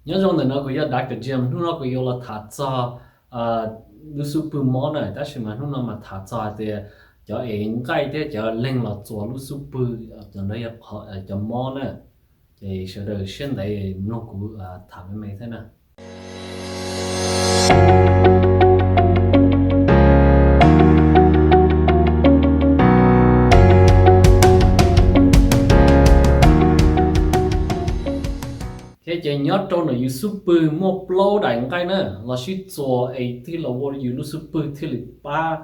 Nyob zoo ntawm no kuv yog Doctor Jim, hnub no kuv yuav los tham txog lub xub pwg mob na, tab sis mas hnub no mas tham txog hais tias cov es nqaij thiab cov leeg los txuas lub xub pwg, cov ntawd yog cov mob na. Ces sawv daws siab ntev mloog kuv tham me me thiab na. Thiab ces nyob rau ntawm yus xub pwg muaj plaub daim nqaij na, los sib txuas es thiaj los ua yus lub xub pwg thiaj li pab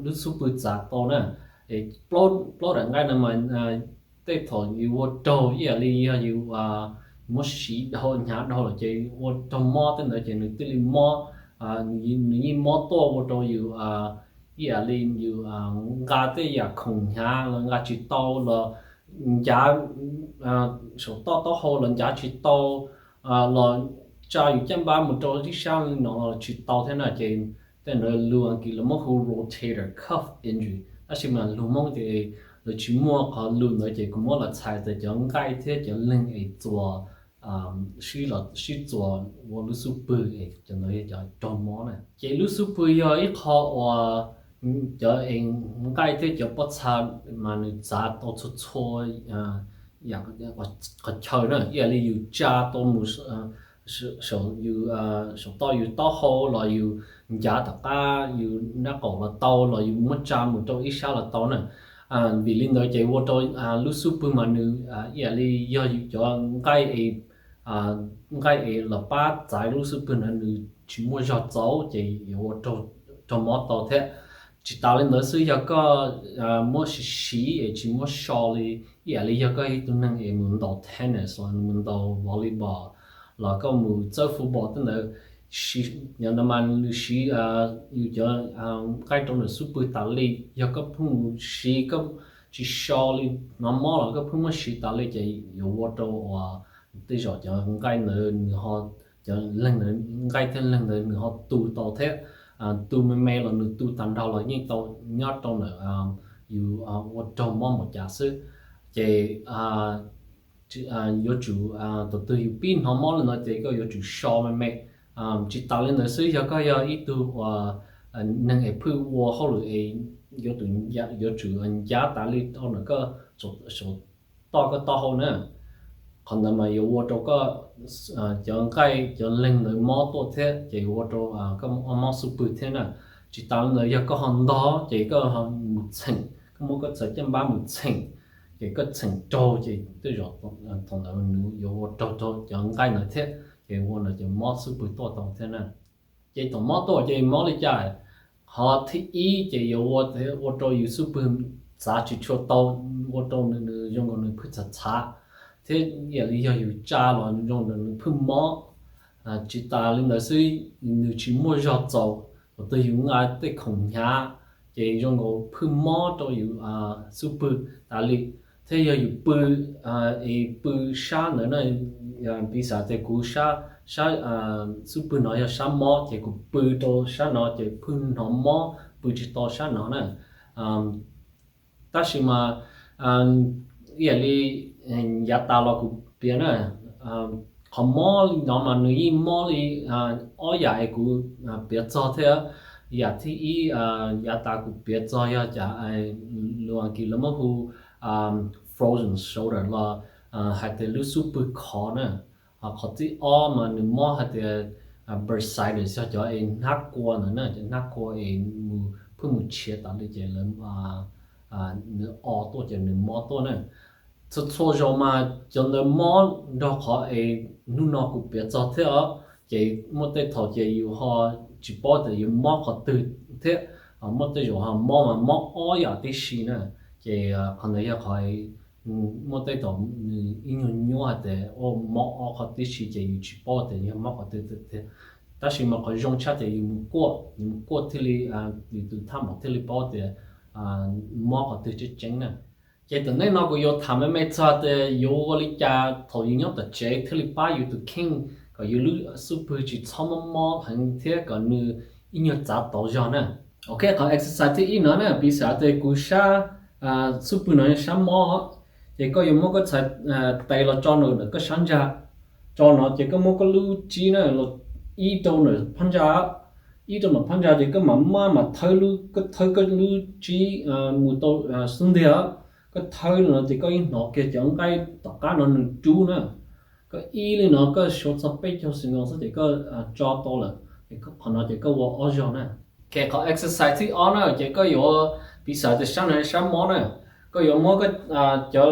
lub xub pwg txav tau na. Plaub daim nqaij no mas tej thaum yus ua raug ib yam li yog yus muab siv dhau hnyav dhau lawm ces ua raug mob tej ntawd ces nws thiaj li mob, nws yeej mob tuaj ua rau yus ib yam li yus nqa tej yam khoom hnyav los nqa tsis tau los ncav saum toj taub hau los ncav tsis tau los tsa yus caj npab mus rau ib sab li no los tsis tau thiab na. Ces tej ntawd lus Askiv lawv muab hu rotator cuff injury, tab sis mas lus Hmoob ces lawv tsis muaj qhov lus ntawd ces kuv muab los txhais tias cov nqaij thiab cov leeg es txuas sib txuas ua lub xub pwg es cov ntawd yog cov raug mob na. Ces lub xub pwg yog ib qho uas cov es nqaij thiab cov pob txha mas nws txav tau txhua txhua yam qhov chaw na, ib yam li yus tsa tau mus saum toj yus taub hau los yus ncav tom qab yus nraub qaum los tau los yus muab tsa mus rau ib sab los tau na. Vim li ntawd ces ua rau lub xub pwg mas nws ib yam li yog yus cov nqaij es los pab txav lub xub pwg ntawd nws tsis muaj zog txaus ces yuav ua raug mob tau thiab. Tsis tas li ntawd xwb, yog koj muab siv siv es tsis muab so li, ib yam li yog koj ib tug neeg es mus ntaus tennis los mus ntaus volleyball los koj mus txawb football tej ntawd, mas nws siv yus cov nqaij rau ntawm xub pwg tas li. Yog koj pheej mus siv koj tsis so li, hnov mob los koj pheej muab siv tas li ces yuav ua rau uas tej zaum cov nqaij ntawd nws ho, cov leeg ntawd, nqaij thiab leeg ntawd nws ho tu tau thiab. Tu me me los nws tu tag nrho los yeej tau nyob rau ntawm yus ua raug mob npaum cas xwb. Ces yuav tsum, tus twg yus pib hnov mob li no ces koj yuav tsum so me me. Tsis tas li ntawd xwb, yog koj yog ib tug uas neeg es pheej ua hauj lwm es yuav tsum ncav tas li rau ntawm koj saum toj koj taub hau na. Qhov ntawd mas yuav ua rau koj cov nqaij cov leeg ntawd mob tuaj thiab ces yuav ua rau koj mob xub pwg thiab na. Tsis tas li ntawd, yog koj ho ntog ces koj ho mus txheem, koj muab koj txhais caj npab mus txheem, ces koj txheem raug ces tej zaum thaum ntawd nws yuav ua raug rau cov nqaij ntawd thiab, ces ua ntawd ces mob xub pwg tuaj tau thiab na. Ces thaum mob tuaj ces mob li cas? Qhov thib ib ces yuav ua rau yus xub pwg txav tsis tshua tau, ua rau nws zoo nkaus nws pheej txhav txhav, thiab ib yam li yog yus tsa los zoo nkaus nws pheej mob. Tsis tas li ntawd xwb, nws tsis muaj zog txaus, tus twg yus nqa tej khoom hnyav, ces zoo nkaus pheej mob rau yus xub pwg tas li. Thiab yog yus pw es pw sab ntawd na, piv xam tias kuv sab, xub pwg no yog sab mob ces kuv pw rau sab no ces pheej hnov mob pw tsis tau sab no na. Tab sis mas ib yam li yav tas los kuv piav na, qhov mob li no mas nws yeej mob li ob yam es kuv piav txog thiab. Yam thib ib, yav tas kuv piav txog yog cas lus Askiv lawv muab hu frozen shoulder los hais tias lub xub pwg khov na. Qhov thib ob mas nws mob hais tias bursitis, yog cov es hnab kua ntawd na, cov hnab kua es mus pheej mus tshiav tas li ces lawv nws o tuaj ces nws mob tuaj na. Txhua txhua zaus mas cov ntawd mob nrog qhov es hnub no kuv piav txog thiab os. Ces muaj tej thaum ces yus ho tsis paub tias yus mob qhov twg thiab, muaj tej zaum ho mob mas mob ob yam tib si na. Ces qhov ntawd yog qhov muaj tej thaum nws ib nyuag nyuaj hais tias mob ob qhov tib si ces yus tsis paub tias yog mob qhov twg tiag. Tab sis mas qhov zoo tshaj ces yus mus kuaj, yus mus kuaj thiaj li, yus tus thaj maum thiaj li paub tias mob qhov twg tseeb tseeb na. Ces tam sim no kuv yuav tham me me txog tias yuav ua li cas thaum yus nyob tom tsev thiaj li pab yus tus kheej kom yus lub xub pwg tsis txhob mob mob heev thiab kom nws ib nyuag txav tau zog na. Ok, qhov exercise thib ib no na, piv xam tias kuv sab xub pwg no yog sab mob, ces koj yuav muab koj txhais tes los tso ntawm koj sab ntsag, tso no ces koj muab koj lub tsib na los ib rau ntawm phab ntsa, ib rau ntawm phab ntsa ces koj mam maj mam thawb lub, koj thawb koj lub tsib mus rau xub ntiag, koj thawb li no ces koj yeej hnov kiag cov nqaij tom qab no nws rub na. Koj ib li no koj suav txog peb caug xwm nkaus xwb ces koj tso tau lawm, ces qhov no ces koj ua ob zaug na. Ces qhov exercise thib ob na ces koj yuav, piv xam tias sab no sab mob na, koj yuav muab koj cov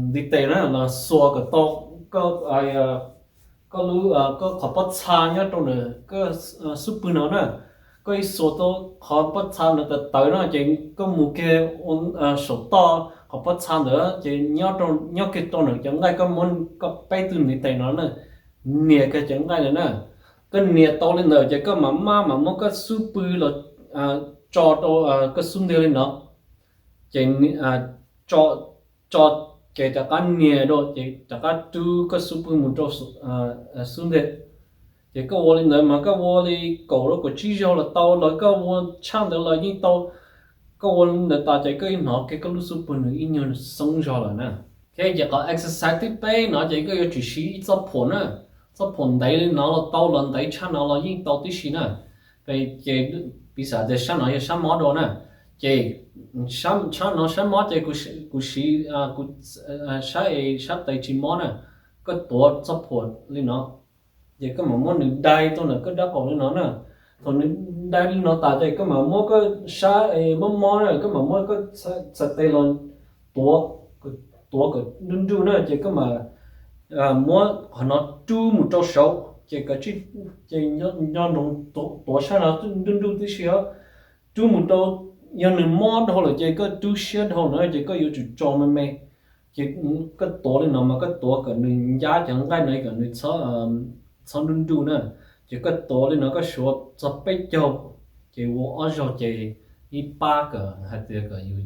ntiv tes na los xuas kom tau koj, koj lub, koj qhov pob txha nyob rau ntawm koj xub pwg no na. Koj ib xuas tau qhov pob txha ntawd tawv tawv no ces koj mus kiag saum toj qhov pob txha ntawd ces nyob kiag rau ntawm cov nqaij, koj muab koj peb tug ntiv tes no na, nias kiag cov nqaij ntawd na. Koj nias tau li ntawd ces koj mam maj mam muab koj xub pwg los tso rau koj xub ntiag li no. Ces tso, tso, ces rov qab nias rau ces rov qab rub koj xub pwg mus rau xub ntiag. Ces koj ua li ntawd mas koj ua li kaum rau kaum tsib zaug los tau, los koj ua tshaj ntawd los yeej tau. Koj ua li ntawd tas ces koj yeej hnov kiag koj lub xub pwg nws ib nyuag xoob zog lawm na. Ok, ces qhov exercise thib peb no ces koj yuav tsum siv ib txoj phuam na. Txoj phuam ntev li no los tau, los ntev tshaj no los yeej tau tib si na. Ces piv xam tias sab no yog sab mob dua na, ces sab no sab mob ces kuv siv, sab, sab tes tsis mob na, koj tuav txoj phuam li no, ces koj mam muab nws dai rau ntawm koj dab qaum li no na. Thaum nws dai li no tas ces koj mam muab koj sab mob mob na, koj mam muab koj txhais tes los tuav, tuav kom nruj nruj na, ces koj mam muab qhov no rub mus rau saud, ces, ces nco ntsoov tuav sab no nruj nruj tib si os. Rub mus rau, yog nws mob dhau lawm ces koj rub siab dhau na ces koj yuav tsum tso me me. Ces koj tuav li no mas koj tuav kom nws ncab cov nqaij no kom nws txhob nruj nruj na. Ces koj tuav li no koj suav txog peb caug, ces ua ob zaug ces ib pab kom hais tias kom yus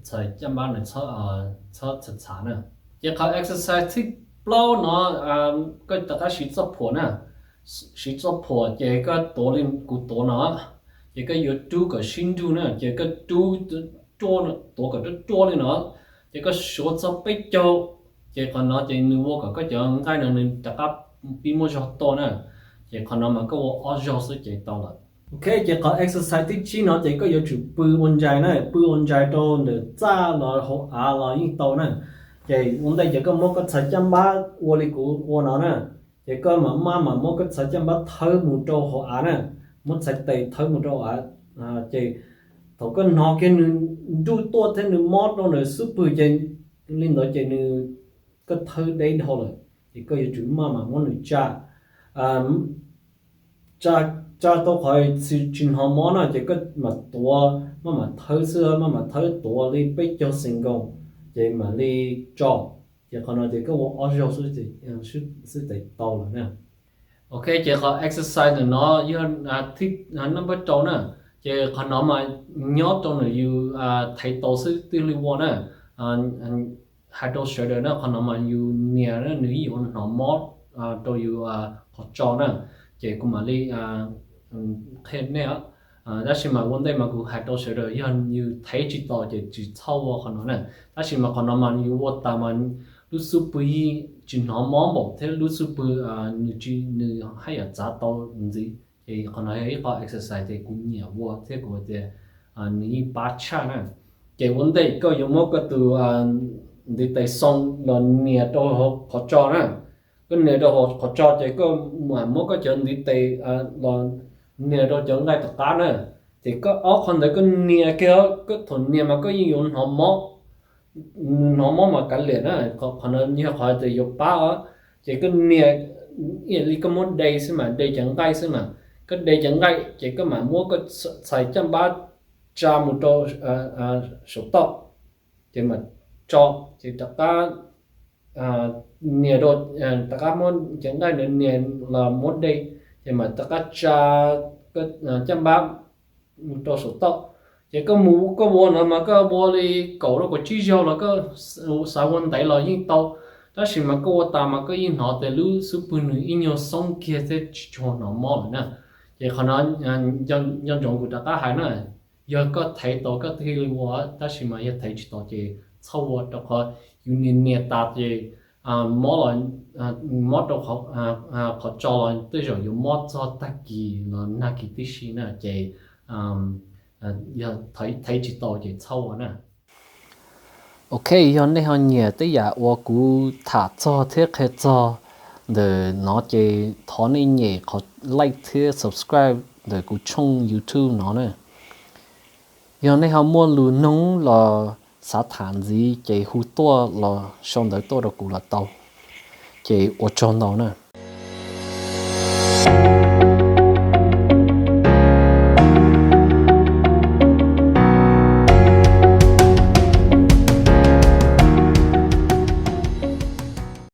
txhais caj npab nws txhob txhav txhav na. Ces qhov exercise thib plaub no koj rov qab siv txoj phuam na. Siv txoj phuam ces koj tuav li kuv tuav no, ces koj yuav rub kom sib nrug na, ces koj rub, tuav kom ruaj ruaj li no, ces koj suav txog peb caug, ces qhov no ces nws ua kom koj cov nqaij no nws rov qab pib muaj zog tuaj na. Ces qhov no mas koj ua ob zaug xwb ces tau lawm. Ok, ces qhov exercise thib tsib no ces koj yuav tsum pw ua ntsais na, pw ua ntsais rau ntawm txaj los hauv av los yeej tau na. Ces ua ntej ces koj muab koj txhais caj npab ua li kuv ua no na, ces koj mam maj mam muab koj txhais caj npab thawb mus rau hauv av na, muab txhais tes thawb mus rau hauv av. Ces thaum koj hnov kiag nws nruj tuaj thiab nws mob rau ntawm xub pwg ces li ntawd ces nws, koj thawb deb dhau lawm, ces koj yuav tsum maj mam muab nws tsa, tsa, tsa tau qhov tsis hnov mob no ces koj mam tuav, maj mam thawb xwb, maj mam thawb tuav li peb caug xwm nkaus, ces mam li tso. Ces qhov no ces koj ua ob zaug xwb ces tau lawm na. Ok, ces qhov exercise ntawm no yog thib, naj npawb rau na, ces qhov no mas nyob rau ntawm yus thaiv tau xwb thiaj li ua na. Hais rau sawv daws na, qhov no mas yus nias nws yeej yuav hnov mob rau yus qhov tso na, ces kuv mam li qhia nej. Tab sis mas ua ntej mas kuv hais rau sawv daws yog yus thaiv tsis tau ces tsis txhob ua qhov no na. Tab sis mas qhov no mas yus ua tas mas lub xub pwg yeej tsis hnov mob npaum thiab lub xub pwg nws tsis, nws haj yam txav tau ntxiv. Ces qhov no yog ib qho exercise ces kuv nyiam ua thiab kuv tias nws yeej pab tshaj na. Ces ua ntej koj yuav muab koj tus ntiv tes xoo los nias rau hauv qhov tso na. Koj nias rau hauv qhov tso ces koj mam muab koj cov ntiv tes los nias rau cov nqaij tom qab na. Ces koj ob qho ntawd koj nias kiag, koj thaum nias mas koj yeej yuav hnov mob, hnov mob mas kav liam na, qhov no yog qhov tias yuav pab os. Ces koj nias ib yam li koj muab de xwb mas, de cov nqaij xwb mas, koj de cov nqaij ces koj mam muab koj txhais caj npab tsa mus rau saum toj, ces mam tso, ces rov qab nias rau, rov qab muab cov nqaij ntawd nias los muab de, ces mam rov qab tsa caj npab mus rau saum toj. Ces koj mus koj ua no mas koj ua li kaum rau kaum tsib zaug los koj xav ua ntev los yeej tau, tab sis mas koj ua tas mas koj yeej hnov tias lub xub pwg nws ib nyuag xoob kiag thiab tsis tshua hnov mob lawm na. Ces qhov no nco ntsoov kuv rov qab hais na, yog koj thaiv tau koj thiaj li ua, tab sis mas yog thaiv tsis tau ces txhob ua, rau qhov yus nias nias tas ces mob los, mob rau qhov tso los tej zaum yuav mob txog tag kis los nag kis tib si na ces yog thev tsis tau ces txhob ua na. Ok, yog nej ho nyiam tej yam uas kuv tham txog thiab qhia txog ntawm no ces thov nej nyem qhov like thiab subscribe ntawm kuv tshooj YouTube no na. Yog nej ho muaj lus noog los xav tham ntxiv ces hu tuaj los sau ntawv tuaj rau kuv los tau. Ces ua tsaug ntau na.